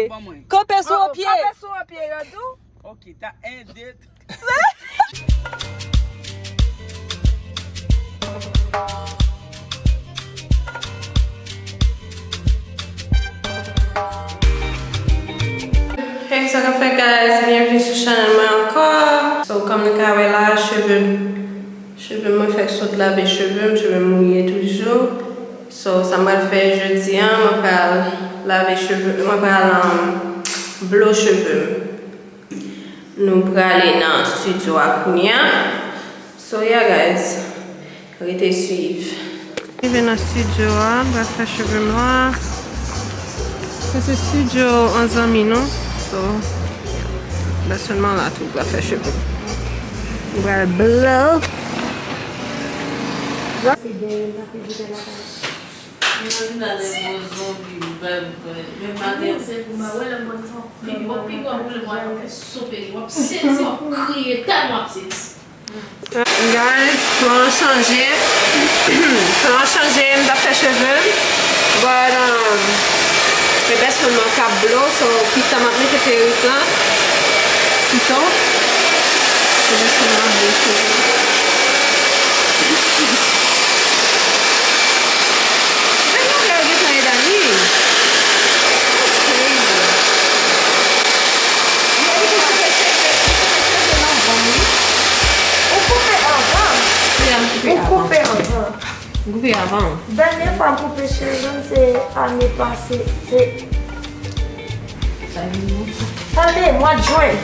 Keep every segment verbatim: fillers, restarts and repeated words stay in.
Ban mwen. Kanpe sou yon pye. Kanpe sou yon pye, yo di w. Ok, ta en, de, twa. Hey, sa k ap fèt, guys? Byenveni sou chanèl mwen ankò. So, kòm nou ka wè la, cheve m, cheve m, mwen fèk sot lave cheve m, cheve m mouye toujou. So, sa m pral fè jodi a, mwen pral lave cheve, mwen pral, um, blow cheve m. Nou prale nan studio a kounye a. So, yeah, guys. Rete swiv. Rive nan studio a, m pral fè cheve m la. Sa se studio an zanmi nou. So, yeah. Bèsèlman la tou, m pral fè cheve m. M pral blow. Guys, plan chanje. Plan chanje, m t ap fè cheve m. But, um, e bèsèlman k ap blow, so pita m ap mete perik lan. Pito. E bèsèlman ap blow cheve m. Gade yon lè yo gentan ede Dani. That's crazy. Ou koupe cheve, ou koupe cheve nan van, wi. Ou koupe anvan. Ou koupe anvan. Ou koupe avan. Dènye fwa m koupe cheve m, se ane pase. Se Tande, mwa jen.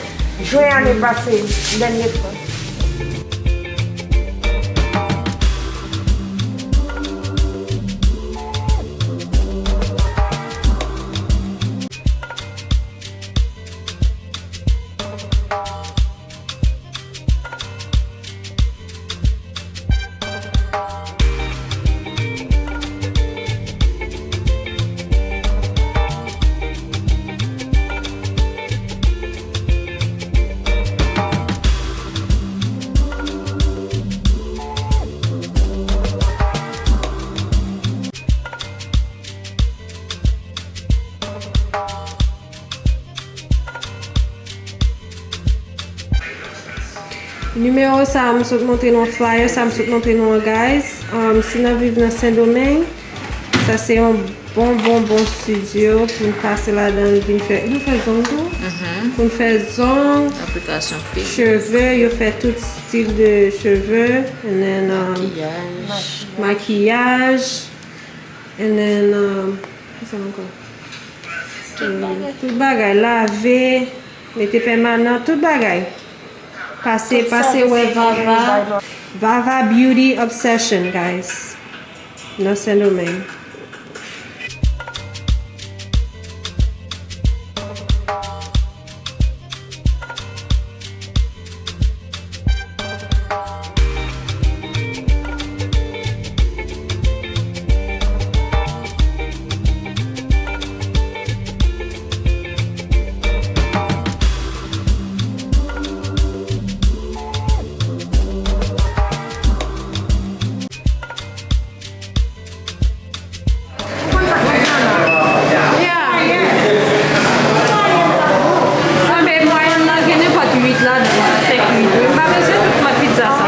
Jen ane pase, dènye fwa. Nimewo sa a, m sot montre nou an, flyer sa a, m sot montre nou an, guys. Um, si n ap viv nan Sendomeng, sa se yon bon, bon, bon studio pou n pase ladan l, vin fè, nou fè zong tou? Pou n fè zong, aplikasyon pè, cheve, yo fè tout stil de cheve, and then, um, makiyaj, makiyaj, and then, um, ki sa ankò? Tout bagay, lave, mete pèmanan, tout bagay. Pase, pase wè Vava. Vava Beauty Obsession, guys. Nan Sendomeng. Anben, mwayèn nan gen nenpòt uit ladan, senk uit wi. M pa bezwen tout mòd pizza sa.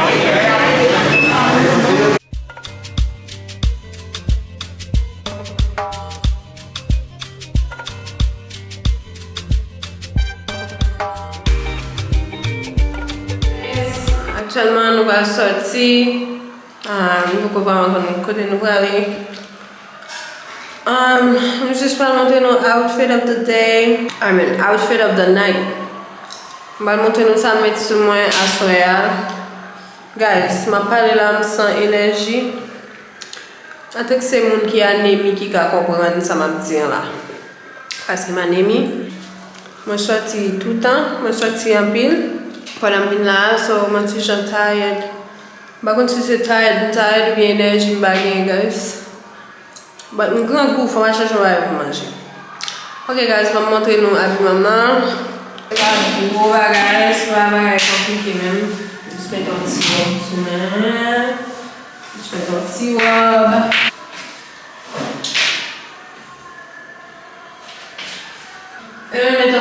Aktyèlman, nou pral sòti. Ah, nou poko vrèman konn kote nou prale. Um, m jis pral montre nou outfit of the day. I mean, outfit of the night. M pral montre nou sa m met sou mwen aswè a. Guys, m ap pale la, m san enèji. Antank se moun ki anemi ki ka konprann sa m ap di an la. Paske m anemi. Mwen sòti toutan, mwen sòti anpil. Pandan m vin la a, so mwen ti jan tired. M pa konn si se tired, m tired oubyen enèji m pa genyen, guys. But m grangou, fò m al chèche yon bagay pou m manje. Ok, guys, ban m montre nou abiman m nan. Se pa gwo bagay, se pa bagay konplike menm. Jis mete yon ti wòb sou mwen. Jis mete yon ti wòb.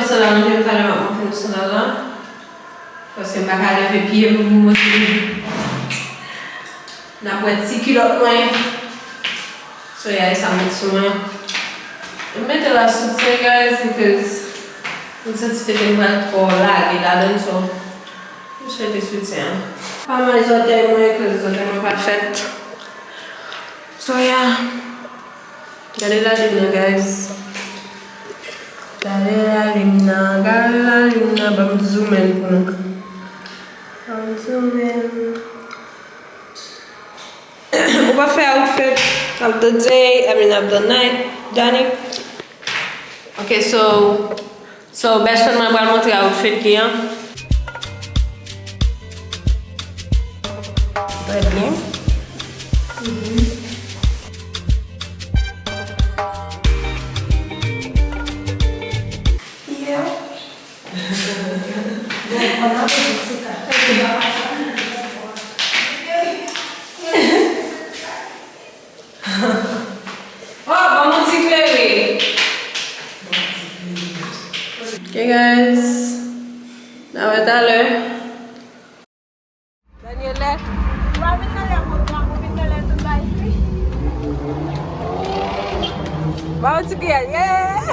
Sandal mwen, m talè m ap montre nou sandal la. Paske m pa ka leve pye m pou m montre nou. N ap wè ti kilòt mwen. So, yeah, e sa m met sou mwen. M mete la soutyen, guys, because m santi tete m pral twò lage ladan l, so, m jis mete soutyen an. Pa mal zòtèy mwen, cause zòtèy mwen pa fèt. So, yeah. Gade lalim nan, guys. Gade lalim nan, gade lalim nan, ban m zoom in pou nou. Ban m zoom in. Ou pa fè outfit of the day, I mean of the night, Dani? Ok, so, so best friend mwen pral montre outfit li an. Trè byen. Yeah. Bon, on a besoin de ça. Oh, ban m yon ti klere. Ok, guys. N a wè talè. Daniele. Ou pa vin nan lè mwen, ou vin nan lè tout bagay fini. Ba yon ti kiyè, yeah!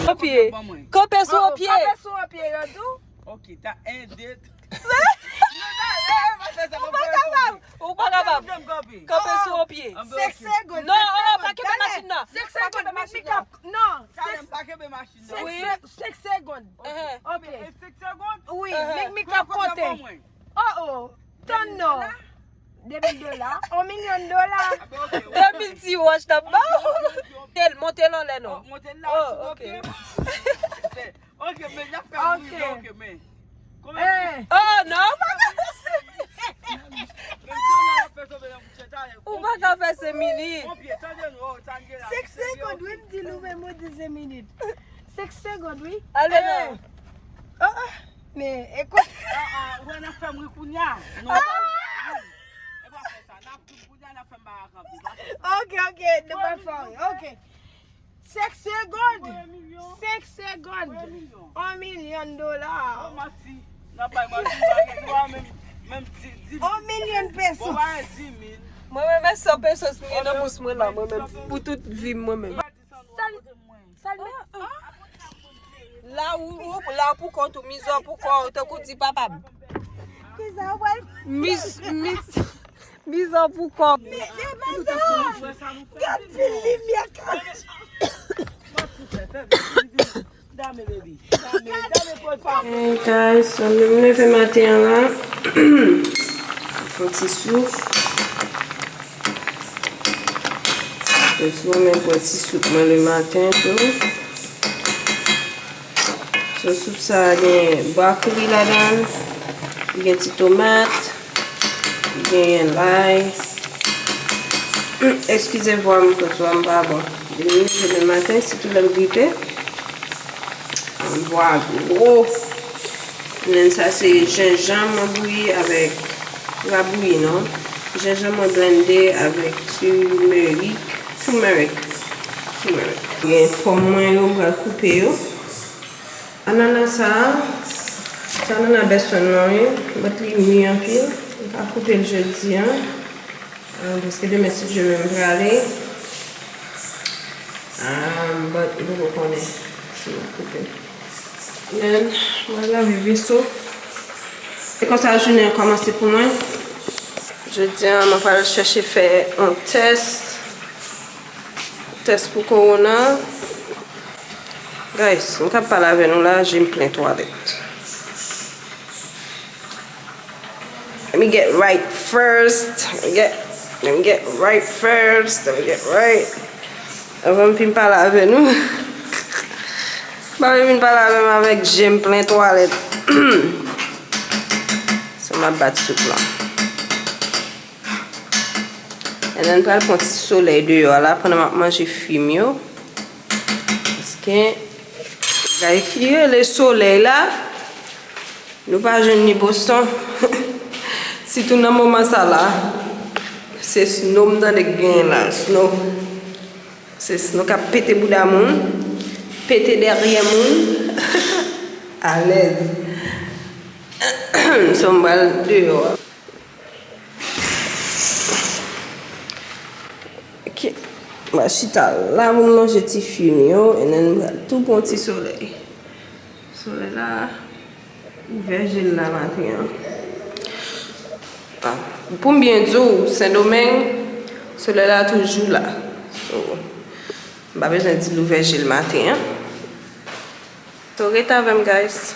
Sou pye. Kanpe sou yon pye. Kanpe sou yon pye, yo di w. Ok, ta, en, de, twa. Ou pa kapab. Ou pa kapab. Kanpe sou yon pye. Senk segonn. Non, oh, pa kenbe machin nan. Senk segonn, make mi kap. Non. Talè m pa kenbe machin nan. Wi. Senk segonn. Ok. Senk segonn? Wi, make mi kap konte. Oh, oh. Tann non. De mil dola. On milyon dola. De mil ti wòch nan ba w. Monte l, monte l anlè non. Monte l la. Oh, ok. Ok, men, n ap fè yon rive, ok, men. Konbyen? Oh, non, ou pa ka fè se. Men, jan n ap fè tonbe nan bouch talè. Ou pa ka fè se minit. Konbyen? Tande nou, oh, tande la. Senk segonn, wi, m di nou, men, m di se minit. Senk segonn, wi. Ale non. Oh, oh. Men, ekout. Ah, ah, ou wè n ap fè m ri kounya. Non, pa ri, e pa fè sa. N ap ri kounya, n ap fè m pa kanpe. Pa fè sa. Ok, ok, nou pa fè ri. Ok. Senk segonn! Senk segonn! On milyon dola! On milyon pesos! Mwen menm, e san pesos m gen nan bous mwen la, mwen menm, pou tout vi m, mwen menm. Sal, sal, la ou, ou, la ou pou kont ou, mizò pou kò w, tankou di papa m. Kisa w pral Mis, mis, mizò pou kò. Men, men, men, gad pil limyè k ap. Hey guys, so lè m leve maten an la, fè ti soup. Fè ti soup, mwen bwè ti soup mwen le maten tou. So, soup sa a gen brokoli ladan l, li gen ti tomat, li genyen lay. Eskize vwa m, koz vwa m pa bon. Depi m leve le maten, sitou lè m gripe, vwa gwo. Menm sa se jenjanm mwen bouyi avèk Li pa bouyi non. Jenjanm mwen blende avèk turmeric. Turmeric. Turmeric. Gen pòm mwen yo, m pral koupe yo. Anana sa a, se anana Best Friend lan wi, but li mi anpil. M pa koupe l jodi a. Ah, paske demen, si Dye vle, m prale. Ah, but m poko konnen si m ap koupe. Then, mwen lave veso. E konsa jounen an kòmanse pou mwen. Jodi a, mwen pral chèche fè yon tès. Tès pou kowona. Guys, m k ap pale avè nou la, je m plen twalèt. Let me get right first. Let me get, let me get right first. Let me get right. Avan m fin pale avè nou. M pa vle vin pale avè m avèk je m plen twalèt. So, m ap bat soup lan. And then, pral pran ti solèy deyò a la pandan m ap manje fwi m yo. Paske, bagay ki rele solèy la, nou pa jwenn ni Boston. Sitou nan moman sa la. Se snow m tande k genyen la. Snow. Se snow k ap pete bouda moun, pete dèyè moun. Alèz. So, m pral deyò a. Ok. M a chita la pou m lonje ti fwi m yo, and then m pral tou pran ti solèy. Solèy la ouvè je l la maten an. Ah, pou m byen di w, Sendomeng, solèy la toujou la. So, m pa bezwen di l ouvè je l maten an. So, ret avè m, guys.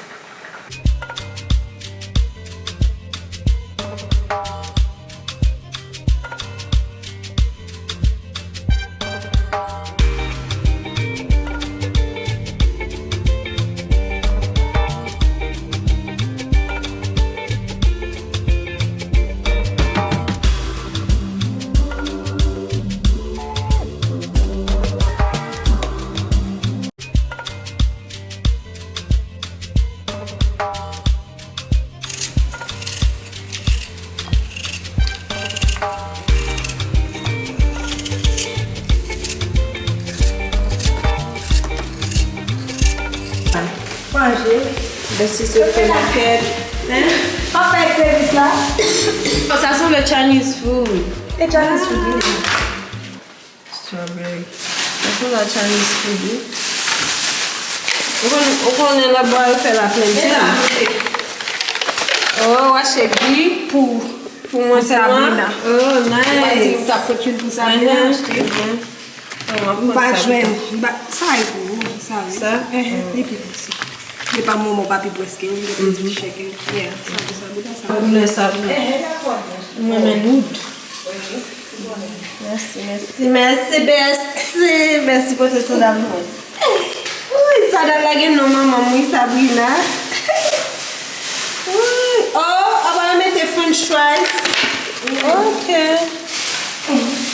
Manje. Bèsi se fè makèt. Hein? Pa fè eklevis la. Oh, ça sent le Chinese food. E Chinese food, wi. Strawberry. Mwen konn la Chinese food wi. Ou konn, ou konnen lòt bò yo fè la plenty. Oh, w achte gri pou, pou mwen Sabrina. Oh, nice. Ou pa di ou t ap fouti l pou Sabrina achte. M pa jwenn. M pa, sa e pou ou, sa wi. Sa? Li pi piti. Li pa moman, pa pi prèske. Li gen ti chèk. Yeah, sa pou Sabrina, sa. Mwen renmen noud. Mèsi, mèsi, mèsi, bèsi. Mèsi pote sandal mwen. Wi, sandal la gen non manman m, wi, Sabrina. Wi, oh, apa yo mete french fries? Ok.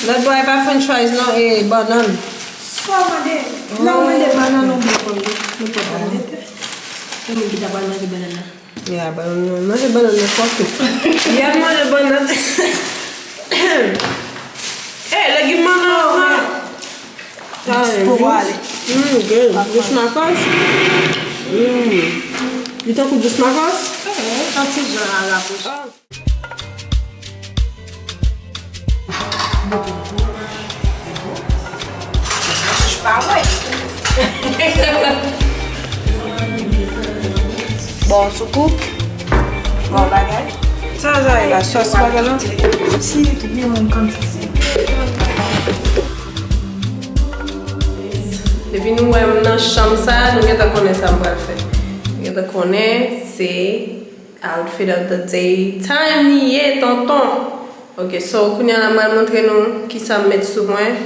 Lòt bò e pa french fries non, e bannann. Sa w mande? Lè w mande bannann, ou byen konn li. Nou pran bannann. Gen moun ki ta pral manje bannann nan. Ya, bannann nan. Manje bannann nan fò tou. Ya, manje bannann. Eh, legim mannan yo, man. Jous pou ale. Mm, good. Jous makòs. Mm. Li tankou jous makòs? Eh, yon ti jan a la bouch. Bon, soukou. Bon bagay. Sa, sa e la sòs bagay la. Si, tout le monde comme ça. Depi nou wè m nan chanm sa, nou gentan konnen sa m pral fè. Nou gentan konnen se outfit of the day time li ye, tonton. Ok, so, kounye a la, m pral montre nou kisa m met sou mwen.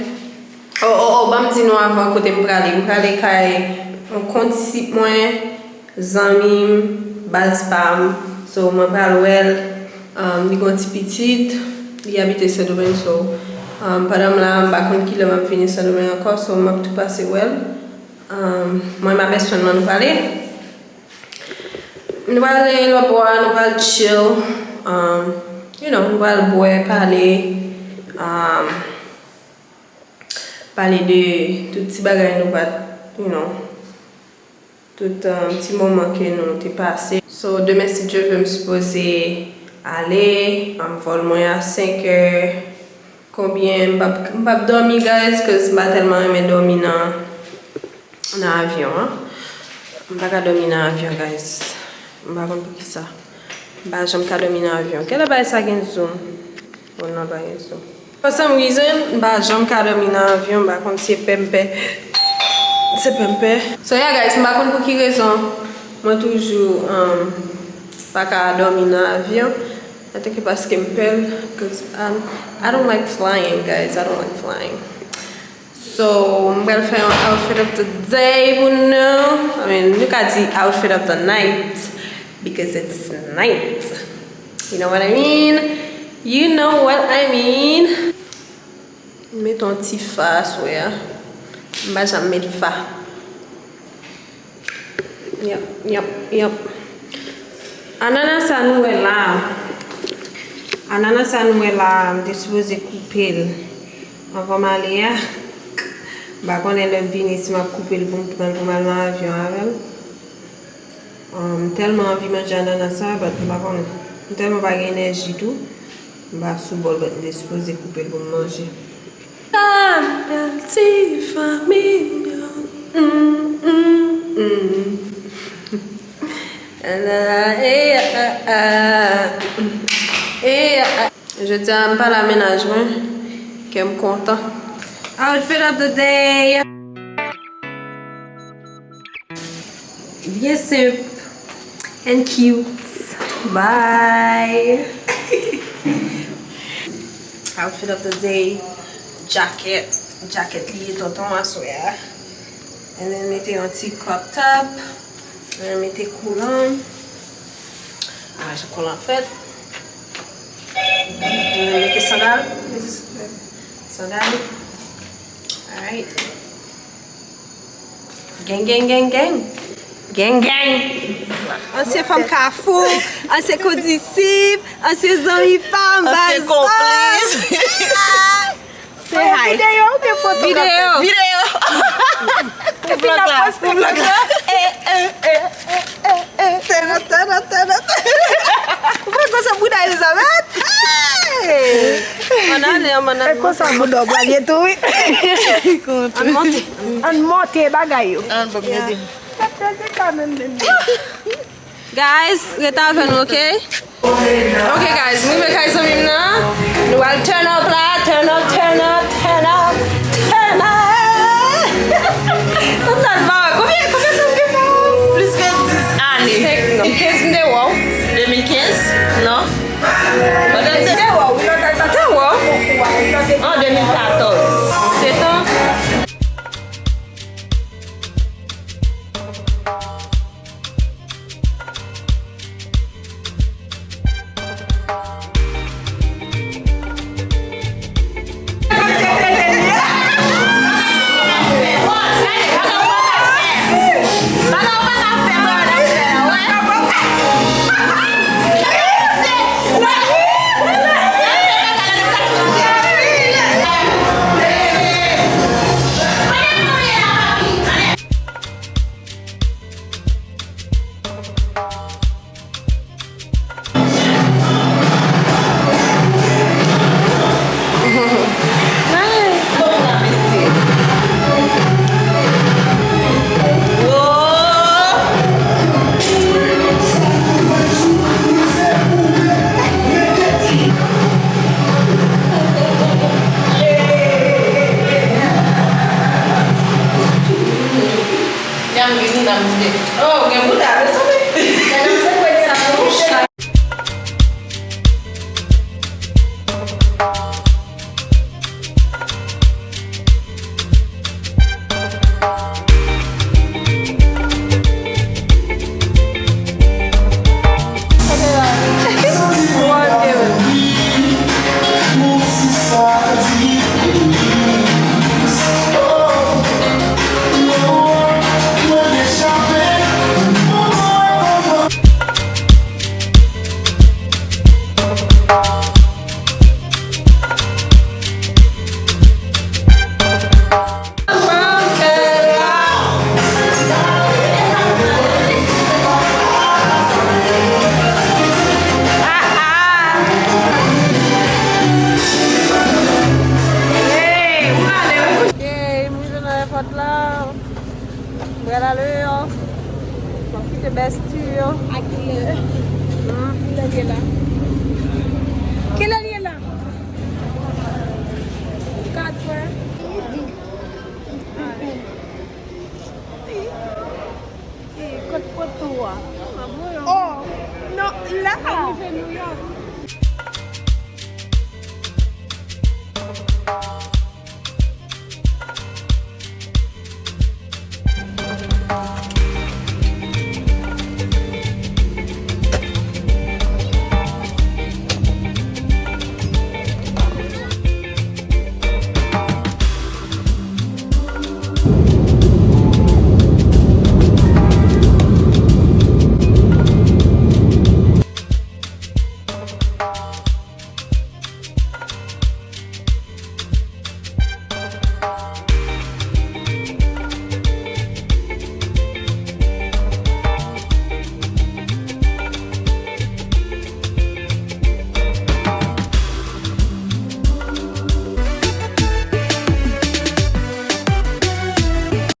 Oh, oh, oh, ban m di nou avan kote m prale. M prale kay yon kondisip mwen, zanmi m, baz pa m. So, mwen pral wè l. Um, li gen yon ti pitit, li abite Sendomeng. So, um, pandan m la, m pa konn kilè m ap vini Sendomeng ankò. So, m ap tou pase wè l. Um, mwen, ma best friend mwen, nou prale. Nou pral lòt bò a, nou pral chill. Um, You know, nou pral bwè, pale, um, pale de tout ti bagay nou pa t, you know, tout, um, ti moman ke nou te pase. So, demen, si Dye vle, m sipoze ale, um, vòl mwen a senk è. Konbyen? M p ap, m p ap dòmi, guys, 'cause m pa tèlman renmen dòmi nan, nan avyon an. M pa ka dòmi nan avyon, guys. M pa konn poukisa. M pa janm ka dòmi nan avyon. Kèlè bagay sa gen zoom? Oh non, pa gen zoom. For some reason, m pa janm ka dòmi nan avyon. M pa konn si se pè m pè. Se pè m pè. So yeah, guys, m pa konn pou ki rezon mwen toujou, um, pa ka dòmi nan avyon. I think se paske m pè l, 'cause, um, I don't like flying, guys. I don't like flying. So, m pral fè yon outfit of the day pou nou. I mean, nou ka di outfit of the night because it's night. You know what I mean? You know what I mean? M met yon ti fa aswè a. M pa janm met fa. Yep, yep, yep. Anana sa nou wè la a. Anana sa nou wè la a, m te sipoze koupe l anvan m ale a. M pa konnen lè m vini si m ap koupe l pou m pran l pou m al nan avyon avè l. Um, m tèlman anvi manje anana sa, but m pa konnen. M tèlman pa gen enèji tou. M pa sou bòl, but m te sipoze koupe l pou m manje. Ti fanmi m yo. Mm, mm, mm. Jodi a, m pale a mennaj mwen, kè m kontan. Outfit of the day. Byen senp and cute. Bye. Outfit of the day. Jacket. Jacket li ye tonton aswè a. And then mete yon ti crop top. And then mete koulan. Ah, jan koulan fèt. And then mete sandal. Mete sandal. Alright. Gang, gang, gang, gang. Gang, gang. Ansyen fanm Kafou, ansyen kondisip, ansyen zanmi pa m, ansyen konplis. Say hi. Videyo oubyen foto? Videyo. Videyo. Pou vlog la. Pou vlog la. Eh, eh, eh, eh, eh, eh. Tènè, tènè, tènè. Ou pa konsa bouda Elizabeth? Hey! Ann ale, ann ale. E konsa bouda w pral ye tou, wi. Ann monte. Ann monte bagay yo. Ann, bon, mete. Guys, ret avè nou, ok? Ok, guys, m rive kay zanmi m nan. Nou al turn up la, turn up, turn up, turn up, turn up. Konbyen, konbyen tan m gen la? Plis ke dis ane. Senk, non. Kenz m te wè w. De mil kenz? Non. Te wè w, wi, lòt ane. Te wè w. An de mil katòz. Sèt an. Yam vini nan moude. Oh, gen bouda, men sanble. Gade m se kwè sa sou mouch la. Pòt la, m pral ale deyò. M ap kite bèsti yo. Akilè. Akilè gen la.